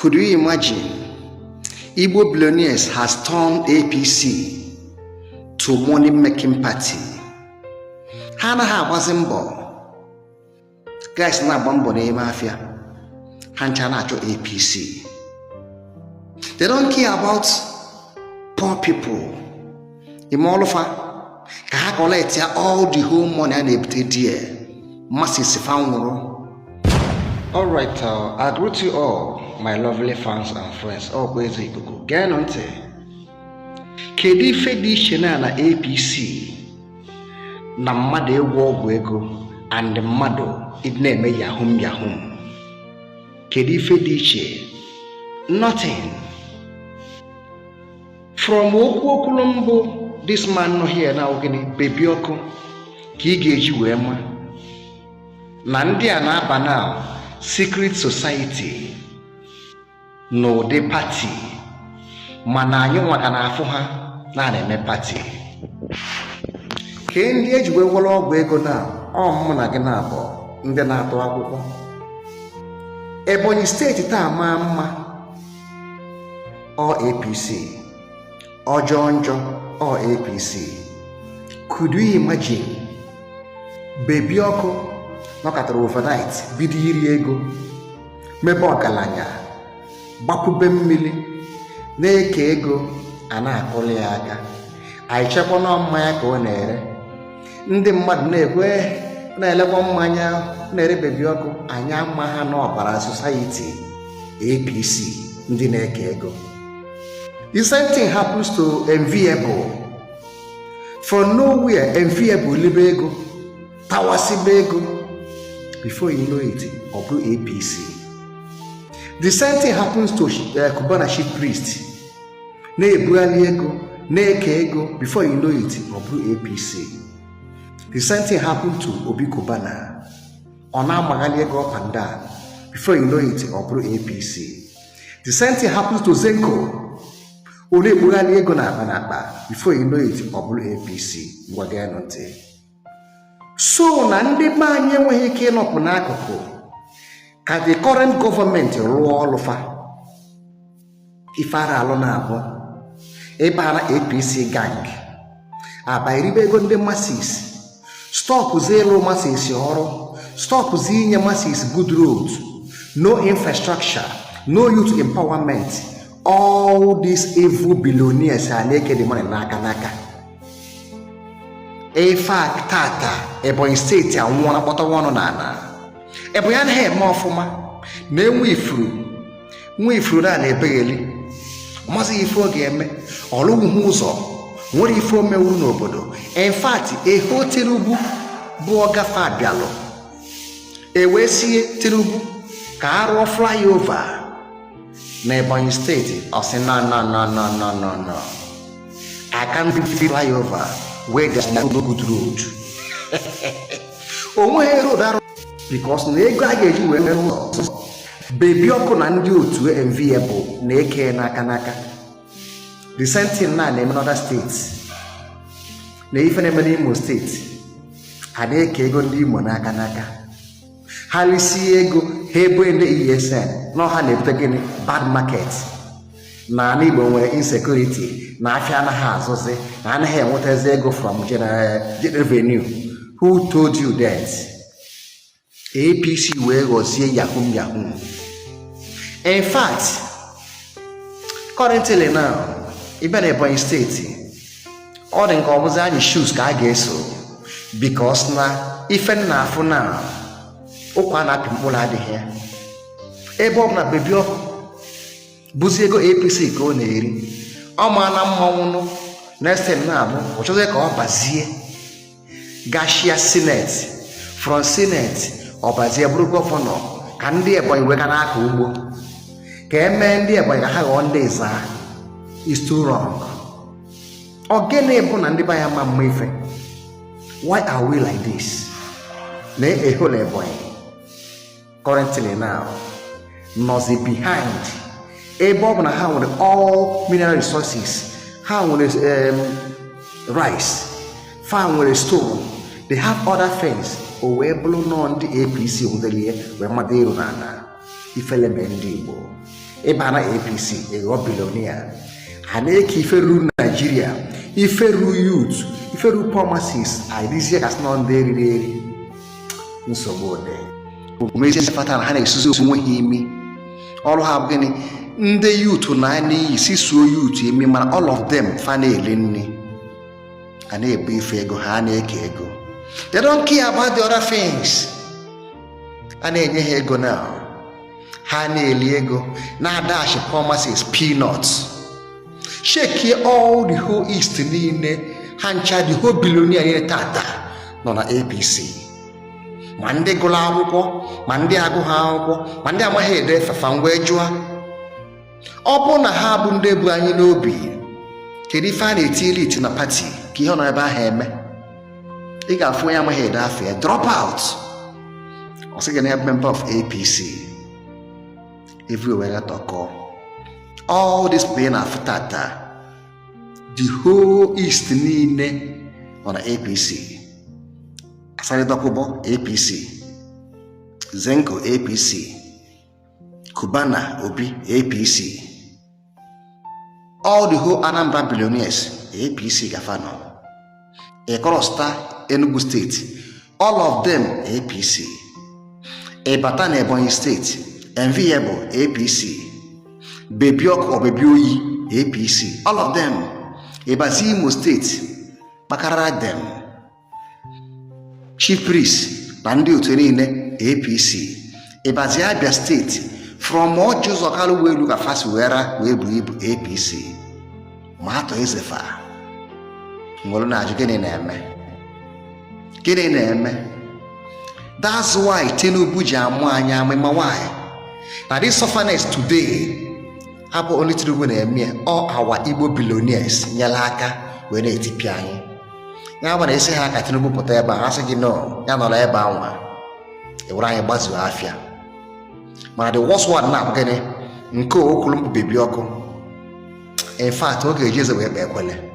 Could you imagine? Igbo billionaires has turned APC to money making party. Ha anaghị agbazi mbọ. Guys na-agba mbọ n'ime afịa. Ha ncha na-achọ APC. They don't care about poor people. Ime ọlụfa ka ha collect ya all the whole money a na-ebute there. Masses fa nwụrụ. All right, I greet you all, my lovely fans and friends. Ọkwa eze ikuku. Geenụ ntị. Kedu ife dị iche na APC na mmadụ ịgwọ ọgwụ ego and mmadụ ịdị na-eme yahoo yahoo? Kedu ife dị iche? Nothing. From okwu okwulu mbụ this man nọ here na gịnị, Baby Ọkụ, ka ị ga-eji wee ma na ndị a na-aba na secret society n'ụdị party, mana anyị nwa ka na-afụ ha na na-eme party. Kee ndị eji wee gwọrọ ọgwụ ego na ọ mụ na gị na-abụ ndị na-atụ akwụkwọ. Ebonyi Steeti taa maa mma, ọ APC. Ọjọọ njọ, ọ APC. Could you imagine? Baby Ọkụ nọkọtara overnight bido iri ego, mebe ọgaranya, gbapube mmiri, na-eke ego, a na-akụli ya aka. Anyị chekwa nọ mmanya ka ọ na-ere. Ndị mmadụ na-ekwe na-elekwa mmanya na-ere Baby Ọkụ. Anyị ama ha n'ọbara society APC, ndị na-eke ego. The same thing happens to Enviable. From nowhere, Enviable libe ego, tawasibe ego. Before you know it, ọ bụrụ APC. The same thing happens to Cubana Chief Priest. Na-ebugharị ego, na-eke ego. Before you know it, ọ bụrụ APC. The same thing happened to Obi Cubana. Ọ na-amagharị ego up and down. Before you know it, ọ bụrụ APC. The same thing happens to Zenko. Ọ na-ebugharị ego n'akpa n'akpa. Before you know it, ọ bụrụ APC. Ngwa, geenụ ntị. So na ndị be anyị enweghị ike ịnọpụ n'akụkụ ka the current gọọmenti rụọ ọrụ fa. Ife ara alụ na-abụ ịbara APC gang aba eribe ego ndị masses. Stopụzie ịlụ masses ọrụ, stopụzie inye masses good road, no infrastructure, no youth empowerment. All these evil billionaires a na-eke the money n'aka n'aka. Ife a tata, Ebonyi Steeti anwụọla, kpọtawa ọnụ n'ala. Ebonyi anaghị eme ọfụma. Na-enwe ifuru nwa ifuru na na-ebegheli, ọ mazighị ife ọ ga-eme. Ọlụghị ụzọ nwere ife o mewuru n'obodo. In fact, eho Tinubu bụ ọgafe abịalụ e wee sie Tinubu ka a rụọ flyover na Ebonyi Steeti. Ọ sị, "No, no, no, no, no, no, no, I can't build flyover where there's no good road." O nweghị road arụ because na ego a ga-eji wee rụọ ụzọ, Baby Ọkụ na ndị otu Enviable na-eke n'aka n'aka. The same thing na na-eme n'other steeti, na ife na-eme n'Imo Steeti, a na-eke ego ndị Imo n'aka n'aka. Ha lisie ego ha, ebo ndị ESN na ọha na-ebute gịnị, bad market, na ala Igbo nwere insecurity, na afịa anaghị azụzi, na anaghị enwetazi ego from general revenue. Who told you that? APC wee ghọzie yahoo yahoo. In fact, currently now, ịbịa na Ebonyi Steeti, ọ dị nke ọ bụzi anyị shoes ka a ga-eso, because na ife m na-afụ na ụkwa na-apị mkpụrụ adịghị ya. Ebe ọ bụ na Baby Ọkụ bụzi ego APC ka ọ na-eri, ọ ma na mmanwụ nụ. Next time na-abụ ọ chọzie ka ọ bazie gashia senate. From senate, ọ bazie bụrụ gọvanọ, ka ndị Ebonyi wee ga na-akọ ugbo, ka emee ndị Ebonyi ka ha ghọọ ndị ịza. Is too wrong. Ọ gịnị bụ na ndị be anyị ama mma ife? Why are we like this? Na a whole Ebonyi currently now nọzi behind, ebe ọ bụ na ha nwere all mineral resources, ha nwere rice, fa nwere stone, they have other things. O wee bụrụ nọọ ndị APC nwudere ihe wee mmadụ iru n'ala. Ifelebe ndị Igbo. Ịba na APC, ịghọ billionaire. A na-eke ife ruru Naijiria, ife ruru youth, ife ruru poor masses, adịzie ka sị nọ ndị eriri eri. Nsogbu dị omezie fata na ha na-esuzi onwe ha imi. Ọrụ ha bụ gịnị? Ndị youth na n'iyi si suo youth imi, mana all of them fa na-eli nri, a na-ebu ife ego ha, na-eke ego. They don't care about the other things. A na-enye ha ego now, ha na-eli ego, na-adash poor masses peanuts. Check all the whole East niile, ha ncha, the whole billionaire niile tata nọ na APC, ma ndị gụrụ akwụkwọ, ma ndị agụghị akwụkwọ, ma ndị amaghị ede fafa. Ngwa, jụọ, ọ bụ na ha bụ ndị bu anyị n'obi, kedu ife a na-eti elite na party ka ihe ọ nọ ebe ahụ eme? Ị ga-afụ onye amaghị ede afọ ya, drop out, ọ sị gị na member of APC. Everywhere tọkọ. All this people na-afụ tata, the whole East niile nọ na APC. Asari Dokubo, APC. Zenko, APC. Cubana, Obi, APC. All the whole Anambra billionaires, APC gafa nọ. Ịkọrọsta Enugu Steeti, all of them APC. Ịbata na Ebonyi Steeti, Enviable, APC. Baby ọkụ or Baby oyi, APC, all of them. Ịbazi Imo Steeti, kpakarara them, chief priest na ndị otu niile, APC. Ịbazi Abia Steeti, from Orji Uzor Kalu wee elu ka fasi wee ra wee bu ibu, APC. Ma atọ ezefa nwere na-ajụ, gịnị na-eme? Gịnị na-eme? That's why Tinubu ji amụ anyị amụ. Ma why na this sufferness today abụ only Tinubu na-eme ya? All our Igbo billionaires nyere aka wee na-etipịa anyị. Ya bụ na esi ha ka Tinubu pụta ebe a, ha sị gị no, ya nọrọ ebe anwa ewere anyị gbazuo afịa. Mana the worst one na gịnị? Nke okwulu mbụ, Baby ọkụ. In fact, ọ ga-eji eze wee kpee ekwele.